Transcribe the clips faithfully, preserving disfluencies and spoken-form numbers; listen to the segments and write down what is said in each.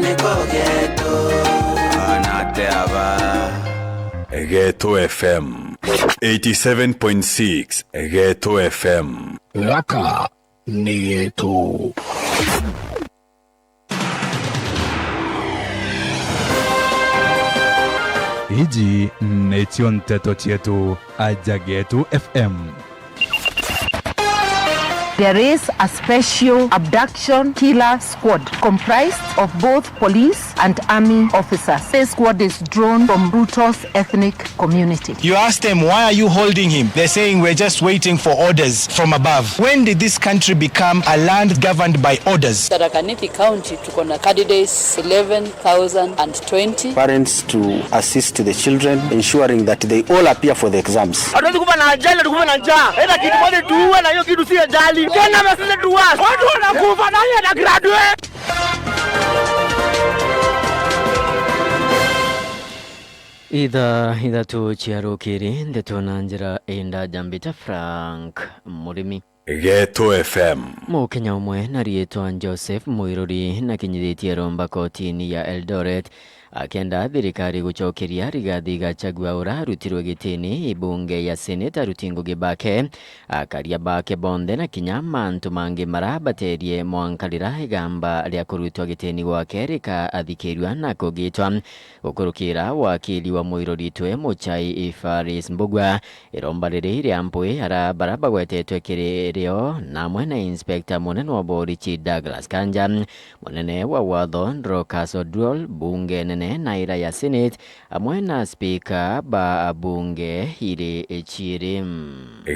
Niko geto. Anate aba. Geto F M. Eighty-seven point six Geto F M. Gaka ni geto. Iji nicio nteto cietu aja Getu F M. There is a special abduction killer squad comprised of both police and army officers. This squad is drawn from Ruto's ethnic community. You ask them, "Why are you holding him?" They're saying, "We're just waiting for orders from above." When did this country become a land governed by orders? Tharaka Nithi County tuko na candidates eleven thousand and twenty. Parents to assist the children, ensuring that they all appear for the exams. Hatuwezi kufa na ajali, hatukufa na njaa. Either kitu moja tuue na hiyo kitu si ajali. Tena message to us. Watu wanakufa na hiyo na graduate. Ithaa ithatu cia rukiri, ndeto na njira indaja, mbita Frank Murimi. Geto F M. Mukenya umwe na riitwa Joseph Muiruri nakinyithitie romba kotini ya Eldoret akenda thirikari gucokeria Rigathi Gachagua ura arutirwe gitini ibunge ya Senate aruti ngugi bake, akaria bake bonthe na kinya mantu mangi mara baterie mwanka rira igamba ria kurutwa gitini gwake rikaathikirua na kugitwa. Gukurukira wakili wa Muiruri twe Muchai Faris Mbugua, iromba riri ria mpwi ara bara bagwetetwe kiri rio na amwe na inspector munene wa borichi Douglas Kanja, munene wa watho Dorcas Oduor, bunge nene na ira ya Senate, amwe na spika ba bunge iri ciiri.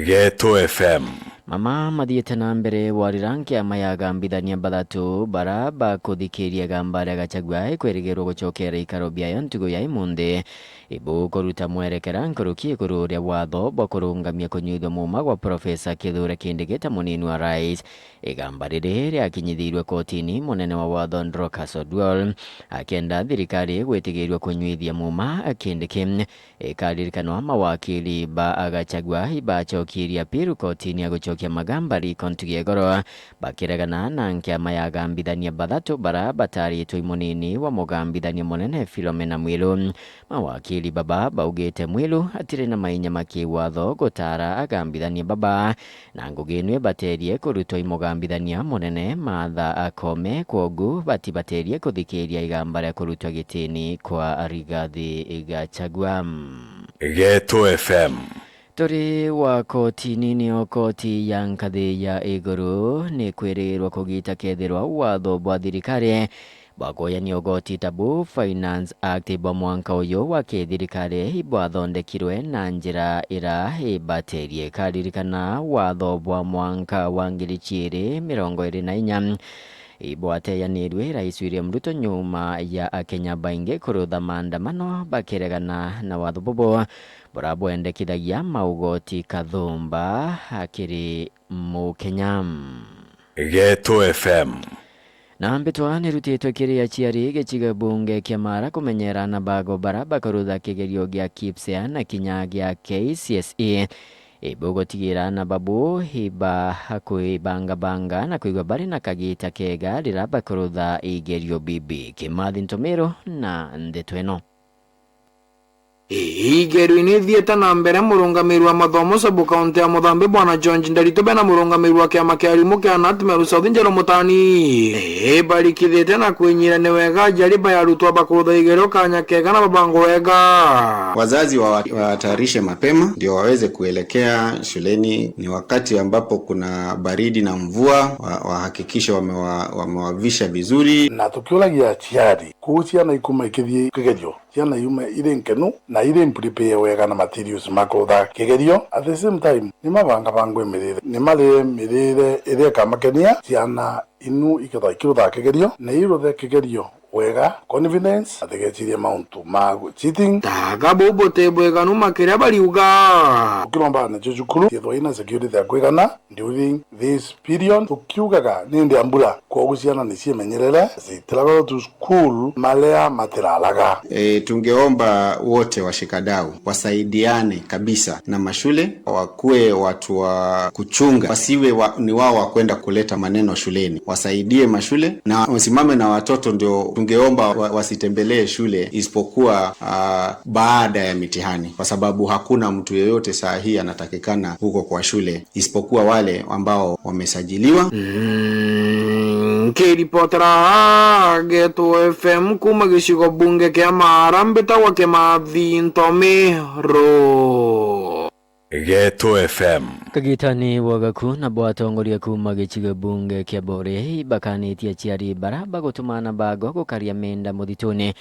Geto F M. Mama mathiite na mbere warira nkiama ya agambithania bathatu bara bakuthikiria igamba ria Gachagua ikwirigirwa gucokera ikaro biayo ntugu ya imunthi. Ibu kuruta mwerekera nkuruki iguru ria watho bwa kurungamia kunyuithua muuma gwa Profesa Kithure Kindiki ta munini wa rais. Igamba riri riakinyithiirue kotini, munene wa watho Dorcas Oduor akenda thirikari igwitigirua kunyuithia muuma Kindiki. Ikaririkanwa mawakili ba Gachagua ibacokirie appeal kotini ya gucokia magamba riko ntugi ya igoro, bakiregana na nkiama ya agambithania bathatu bara bataritwe i munini wa mugambithania munene Philomena Mwilu. Mawakili baba baugite Mwilu atiri na mainya ma kiwatho gutara agambithania baba, na ngugi ino ibaterie kurutwa i mugambithania munene Martha Koome, kwogu batibaterie kuthikiria igamba ria kurutwa gitini kwa Rigathi Gachagua. Geto F M. Turi wa kotini, nio koti ya nkathi ya iguru ni kwirirwa kugita kethirwa watho bwa thirikari bwa kuyania ugoti tabu Finance Act bwa mwanka uyu wa kithirikari ibwathondekirwe na njira ira ibaterie. Ikaririkana watho bwa mwanka wa ngiri ciiri mirongo iri na inya ibwateyanirwe Rais William Ruto nyuma ya Akenya baingi kurutha maandamano bakiregana na watho bubu buria bwendekithagia maugoti kathumba akiri Mukenya. Geto F M. Na mbitwa nirutitwe kiri aciari gicigo bunge kia Mara kumenyera na bago bara bakarutha kigerio gia kipsea na kinya gia K C S E. Ibu gutigira na babu iba kwibangabanga na kwigua bari na kagita kega rira bakarutha igerio bibi. Kimathi Ntumiru na ndeto ino. Igerio-ini ithiite na mbere, murungamiri wa mathomo sub county ya Muthambi Bwana George Ndaritu bena murungamiri wa kiama kia arimu kia Nutmeg South Njero Mutani, ibarikithite na kwinyira ni wega ajari ba arutwa bakurutha igerio kanya kega na babango wega. Wazazi wa-, watayarishe mapema ndio waweze kuelekea shuleni. Ni wakati ambapo kuna baridi na mvua, wa-, wahakikishe wamewa-, wamewavisha vizuri. Na tukiuragia aciari kuu ciana ikuma ikithii kigerio, ciana iume iri nkenu na iri mprepare wega na materials ma kurutha kigerio. At the same time, ni mabangabangwe mirire, ni marie mirire iria ikamakenia. Ciana inu ikethwa ikirutha kigerio, na iruthe kigerio wega, confidence, atigecirie mauntu ma cheating. Taga buu buti bwiganu makiria bariuga. Ukiromba nacio cukuru ciethwa ina security ya kwigana, during this period, tukiugaga ni ndi ya mbura, kwogu ciana ni ciemenyerere, they travel to school, maria matiraraga. E, tungeomba wote washikadau wasaidiane kabisa na mashule, wakuwe watu wa kuchunga, wasiwe wa, ni wao wa kwenda kuleta maneno shuleni. wasaidie mashule na wasimame na watoto, ndio tungeomba wa-, wasitembelee shule isipokuwa, ah, baada ya mitihani, kwa sababu hakuna mtu yeyote saa hii anatakikana huko kwa shule isipokuwa wale ambao wamesajiliwa. Mm, nkiripotera Geto F M kuma gicigo bunge kia Maara, mbitagwa Kimathi Ntomiro. Geto F M. Kagitani wagaku na bwatongoria kuma gicigo bunge kia Bore ibakanitie aciari bara bagutuma ana bagwa gukaria minda muthituni,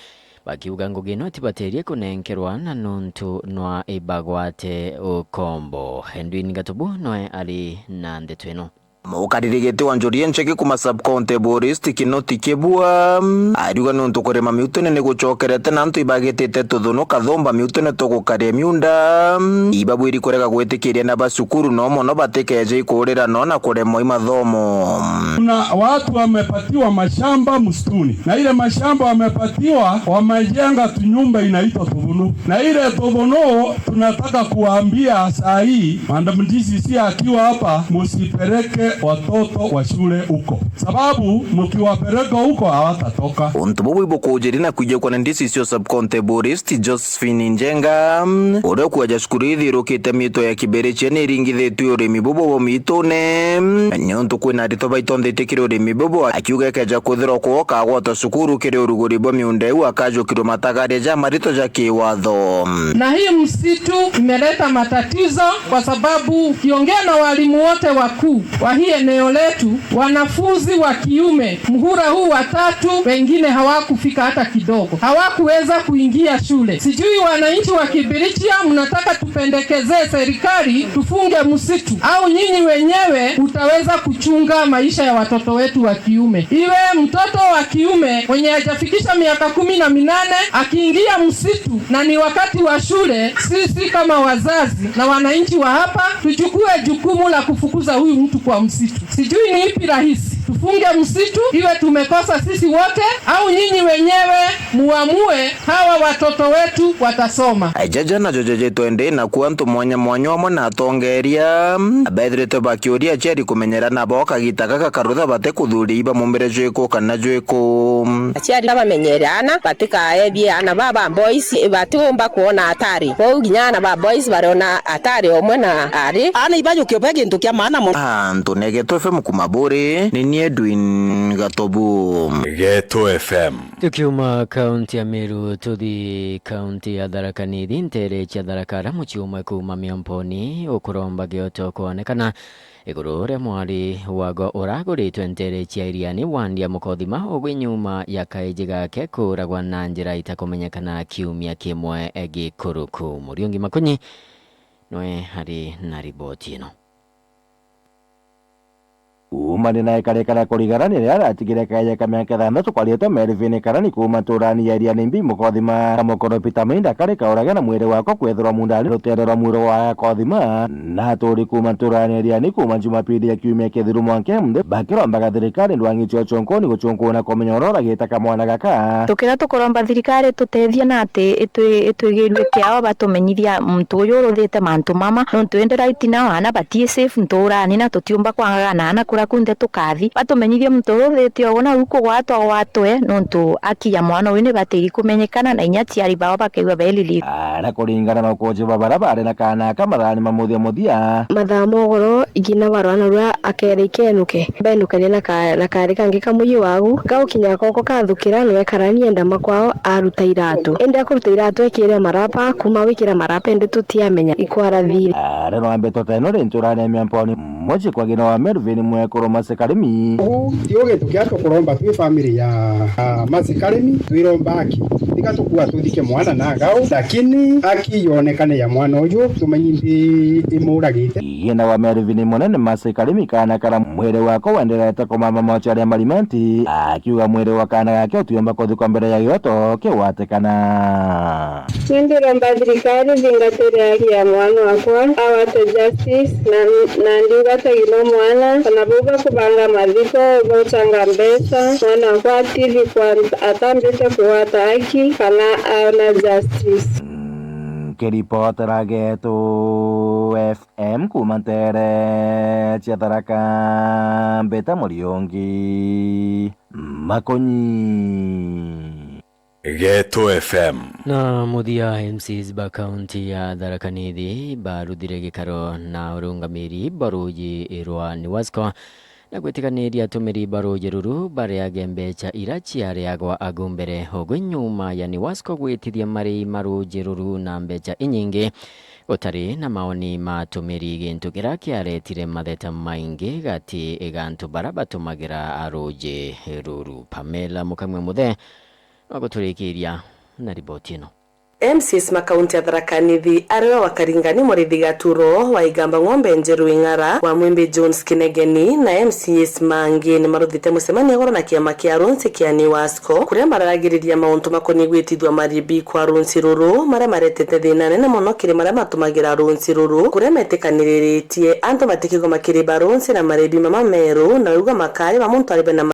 bakiuga ngugi ino itibaterie kunenkerwa na nontu nwa ibagwate ukombo. Edwin Gatubu noe ari na ndeto ino. Mukariri giti wa Njuri Encheke kuma sub-county Bore East Kinoti Kibua ariuga nontu kurima miutune ni gucokerete na antu ibagitite tuthunu kathumba miutune tugukaria miunda, ibabwiri kurega gwitikiria na ba cukuru no mono batikeje ikurira no na kuremwa i mathomo. Kuna watu wamepatiwa mashamba msituni, na ile mashamba wamepatiwa, wamejenga tunyumba inaitwa tuthunu, na ile tuthunu tunataka kuambia saa hii, Madam D C C akiwa hapa, musipeleke watoto wa shule huko, sababu mkiwapeleka huko hawatatoka. Untu bubu ibukujiri na kwijukwa na D C C o sub-county Bore East, Josephine Njenga, uria ukueja cukuru ithirukite miito ya Kibirichia ni iringithitue urimi bubu bwa miitune, niuntu kwina aritwa baitonthitie kiri urimi bubu, akiuga ikeja kwithirwa kwoo kagwata cukuru kiri uruguri bwa miunda iu akajukirwe matagaria ja marito ja kiwatho. Na hii msitu imeleta matatizo kwa sababu ukiongea na walimu wote wakuu wa hii eneo letu, wanafunzi wa kiume muhula huu wa tatu, wengine hawakufika hata kidogo, hawakuweza kuingia shule. Sijui wananchi wa Kibirichia mnataka tupendekezee serikali tufunge msitu, au nyinyi wenyewe utaweza kuchunga maisha ya watoto wetu wa kiume? Iwe mtoto wa kiume mwenye hajafikisha miaka kumi na minane akiingia msitu na ni wakati wa shule, sisi kama wazazi na wananchi wa hapa tuchukue jukumu la kufukuza huyu mtu kwa msitu. Sijui ni ipi rahisi, tufunge msitu iwe tumekosa sisi wote, au nyinyi wenyewe muamue hawa watoto wetu watasoma. Jaja najo jejitwe ndi naku antu mwanya mwanya amwe na atongeria bethirite bakiuria aciari kumenyera nabo kagita gaka karutha bate kuthuria iba mumbire jwiku kana jwiku. Aciari bamenyere ana batikaethie ana ba ba boys batiumba kwona atari. Kwou nginya ana ba boys bariona atari omwe na ari. Ana ibajukia be gintu kia maana mono. Antu ni Geto F M kuma Buri, ni ni Edwin Gatobu. Geto F M. Tukiuma kaunti ya Meru, tuthi kaunti ya Tharaka Nithi, ntere cia Tharaka, ara mucii umwe kuuma Miomponi ukuromba gioto kwonekana iguru ria mwari wago uraguritwe ntere cia Iriani, wandi ya Mukothima, ugwi nyuma ya kaiji gake kuuragwa na njira itakumenyekana kiumia kimwe gikuruku. Muriungi Makunyi noe ari na riboti ino. Kuumania na ikarika ria kurigara ni riria ratigire kaeja ka miaka ithanthatu kwarietwa Melvin Karani kuuma nturani ya Iriani Mbi Mukothima. Kamukoro Peter Mainda kari kaurage na mwiri wako kwithirwa mundari rutere rwa mwiro wa Kothima. Na aturi kuuma nturani ya Iriani kuuma Jumapili ya kiumia kithiru mwanka muthi bakirombaga thirikari ndwang'i cio chonkoni guchunkuna kumenya uria uragite kamwana gaka. Tukira tukuromba thirikari tutethie na ati itwi-, itwigirue kiao batumenyithia muntu uyu uruthite mantu mama, nontu indi right now ana batii safe nturani na tutiumba kwangaga na ana kuria kunthe tukathi. Batumenyithie muntu uruthite ugu na u kugwatwa gwatwe, nontu aki ya mwana uyu ni batiri kumenyekana na inya aciari bao bakaigua be relief. Ara kuringana na ukuji bwa bara bari na kaana aka mathaani ma muthia muthia. Mathaa ma ugoro, igina barwana rua akere ikenuke. Benukania na ka-, na kaari kangi kamwe iu wagu. Gaukinya koko kathukira, nwe karani enda makwao aruta iratu. Indi akuruta iratu ekire marapa, kuma wikira marapa indi tutiamenya ikwarathire. Ara no ambe toteno ri nturani ya Miamponi. Mucii kwa gina wa Melvin mwekuru Masi Karimi. Ugu tio gintu kia tukuromba twi family ya, ah, Masi Karimi, twiromba aki. Tiga tukua tuthike mwana na ngao, lakini aki yonekane ya mwana uyu, tumenye mbi imuragite. Gina wa Melvin munene Masi Karimi kana kara mwiri wako wenderete kumama mochari ya Marimanti, akiuga mwiri wa kana gake utiumba kuthikwa mbere ya gioto kiwatikana. Ni ndiromba thirikari thingatire haki ya mwana wakwa, awate justice, na, na ndiuga ta gino mwana, ona bau bakubanga mathiko, bauchanga mbeca, mwana wakwa atithi kwa atambite kugwata haki, kana aona justice. Nkiripotera Geto F M kuuma nteere cia Tharaka, Mbeta Muriungi, Makonyi. Geto F M. Na muthia, M Cs ba kaunti ya Tharaka Nithi baruthire gikaro na urungamiri bwa ruuji rwa Niwasco na gwitikaniria atumiri ba ruuji ruru bareage mbecha ira ciareagwa agu mbere. Ugwi nyuma ya Niwasco gwitithia marii ma ruuji ruru na mbecha inyingi, gutari na maoni ma atumiri, gintu kiria kiaretire matheta maingi gati ga antu baria batumagira ruuji ruru. Pamela Mukamwe Muthe noguturikiria na riboti ino. M C As ma kaunti ya Tharaka Nithi, ariwe wa Karingani Murithi Gaturo, wa Igamba Ng'ombe Njeru Ing'ara, wa Mwimbi Jones Kinegeni, na M C As mangi ni maruthite mucemanio iguru na kiama kia runci kia Niwasco, kuria mararagiriria mauntu makoni gwitithua maribi kwa runci ruru, maria maretete thina nene mono kiri maria matumagira runci ruru, kuria metikaniriritie antu batikigoma kiriba runci na maribi mama meru, na wigua makari ba muntu aribe na